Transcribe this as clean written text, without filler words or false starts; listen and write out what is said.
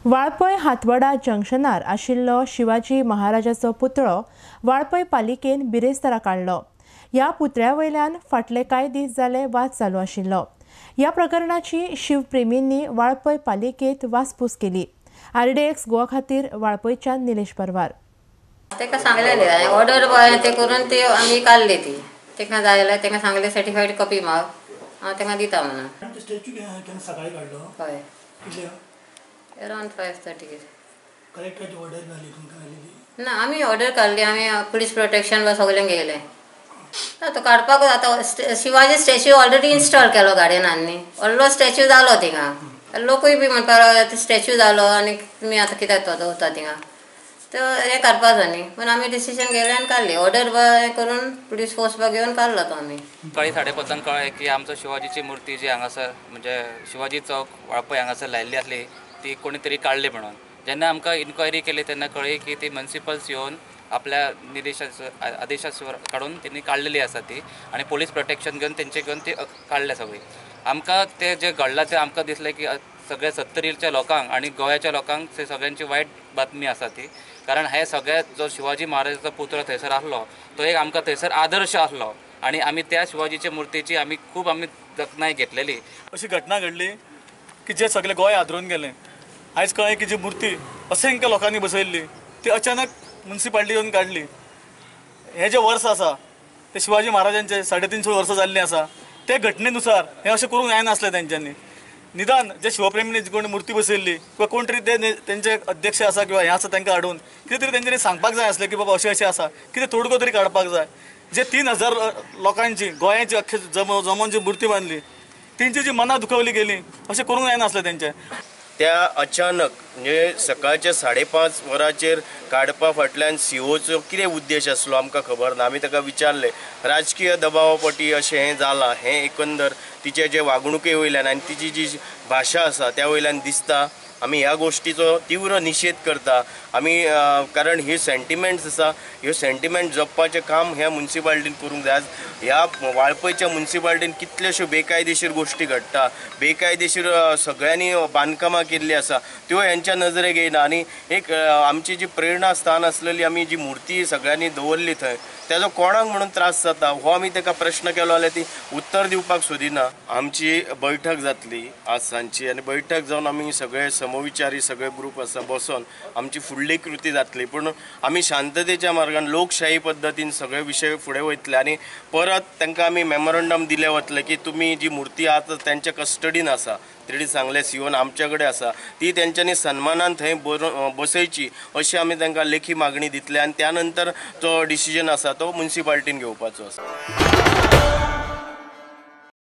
वाळपय हातवडा जंक्शनार आशिल्लो शिवाजी महाराजाचो पुतळो वाळपय पालिकेन बिरेस्तारा काडलो। ह्या पुतळ्या वयल्यान फाटले कांय दीस जाले वाद चालू आशिल्लो। ह्या प्रकरणाची शिवप्रेमींनी वाळपय पालिकेत वासपूस केली। आरडीएक्स गोवा खातीर वाळपयच्यान निलेश परवार। ताका सांगलेलें ऑर्डर ते करून ती आमी काडली ती ताका जाय जाल्यार ताका सांगलें सर्टिफायड कॉपी माग हांव ताका दिता म्हणून। स्टॅच्यू केन्ना सकाळी काडलो? हय, कितले? अरावंड 5:30। कलेक्टराची ऑर्डर घाली तुमकां घालेली? ना, आमी ऑर्डर काडली, आमी पुलीस प्रोटेक्शन बा सगळ्यांक घेयलें। ना तो काडपाक आतां शिवाजी स्टॅच्यू ऑलरेडी इन्स्टॉल केलो गार्डनान न्ही, व्हडलो स्टॅच्यू जालो थिंगा, लोकूय बी म्हणपाक लागले स्टॅच्यू जालो आनी तुमी आतां कित्याक तो दवरता थिंगा, तर हें काडपाक जाय न्ही म्हणून आमी डिसिजन घेयलें आनी काडली ऑर्डर करून पुलीस फोर्स बा घेवन काडलो तो आमी। सकाळी 5:30 कळ्ळें की आमचो शिवाजीची मूर्ती जी हांगासर म्हणजे शिवाजी चौक वाळपय हांगासर लायिल्ली आसली ती कोणी तरी काडली म्हणून। जेन्ना आमकां इन्क्वायरी केली तेन्ना कळ्ळी की ती म्युनिसिपल्स येवन आपल्या निदेशा आदेशा काडून तेणी काडलेली आसा ती आनी पोलीस प्रोटेक्शन घेवन तेंचे घेवन ती काडल्या सगळी। आमकां ते जे घडलां तें आमकां दिसलें की सगळ्या सत्तरीच्या लोकांक आनी गोव्याच्या लोकांक ते सगळ्यांची वायट बातमी आसा ती, कारण हे सगळे जो शिवाजी महाराजाचो पुतळो थंयसर आसलो तो एक आमकां थंयसर आदर्श आसलो आनी आमी त्या शिवाजीच्या मुर्तीची आमी खूब आमी जतनाय घेतलेली। अशी घटना घडली की जे सगळे गोंय हादरून गेलें। आयज कळ्ळें की जी मूर्ती असंख्य लोकांनी बसयल्ली ती अचानक म्युनिसिपालिटी येवन काडली। हे जे वर्स आसा ते शिवाजी महाराजांचे 350 वर्सां जाल्लीं आसा, ते घटनेनुसार हें अशें करूंक जायनासलें तेंच्यांनी। निदान जे शिवप्रेमींनी कोण मूर्ती बसयल्ली किंवा कोण तरी ते तेंचे अध्यक्ष आसा किंवा हें आसा तांकां हाडून कितें तरी तेंच्यांनी सांगपाक जाय आसलें की बाबा अशें अशें आसा, कितें तोडगो तरी काडपाक जाय। जे 3000 लोकांची गोंयाची अख्खे जमोवन जी मूर्ती बांदली तेंची जी मनां दुखवली गेली अशें करूंक जायनासलें तेंचें। त्या अचानक म्हणजे सकाळच्या 5:30 वरांचेर काडपा फाटल्यान सीओचो कितें उद्देश आसलो आमकां खबर ना। आमी ताका विचारलें, राजकीय दबावा पटी अशें हें जालां हें एकंदर तिचे जे वागणुके वयल्यान आनी तिची जी भाशा आसा त्या वयल्यान दिसता। आमी ह्या गोश्टीचो तीव्र निशेध करता आमी, कारण ही सेंटिमेंट्स आसा, ह्यो सेंटिमेंट जपपाचें काम ह्या म्युनिसिपालिटीन करूंक जाय। ह्या वाळपयच्या म्युनिसिपालिटीन कितल्योश्यो बेकायदेशीर गोश्टी घडटा, बेकायदेशीर सगळ्यांनी बांदकामां केल्लीं आसा त्यो हेंच्या नजरेक येयना आनी एक आमची जी प्रेरणा स्थान आसलेली आमी जी मूर्ती सगळ्यांनी दवरली थंय तेजो कोणाक म्हणून त्रास जाता हो आमी ताका प्रश्न केलो जाल्यार ती उत्तर दिवपाक सोदिना। आमची बैठक जातली आज सांजची आनी बैठक जावन आमी सगळे समविचारी सगळे ग्रुप आसा बसोन आमची फुडली कृती जातली, पूण आमी शांततेच्या मार्गान लोकशाही पद्दतीन सगळे विशय फुडें वयतले आनी परत तांकां आमी मेमोरंडम दिलें वतलें की तुमी जी मूर्ती आतां तेंच्या कस्टडीन आसा, तेणी सांगलें सीओन आमच्या कडेन आसा, ती तेंच्यांनी सन्मानान थंय बसयची अशी आमी तांकां लेखी मागणी दितले आनी त्या नंतर जो डिसिजन आसा तो म्युनिसिपालिटीन घेवपाचो आसा।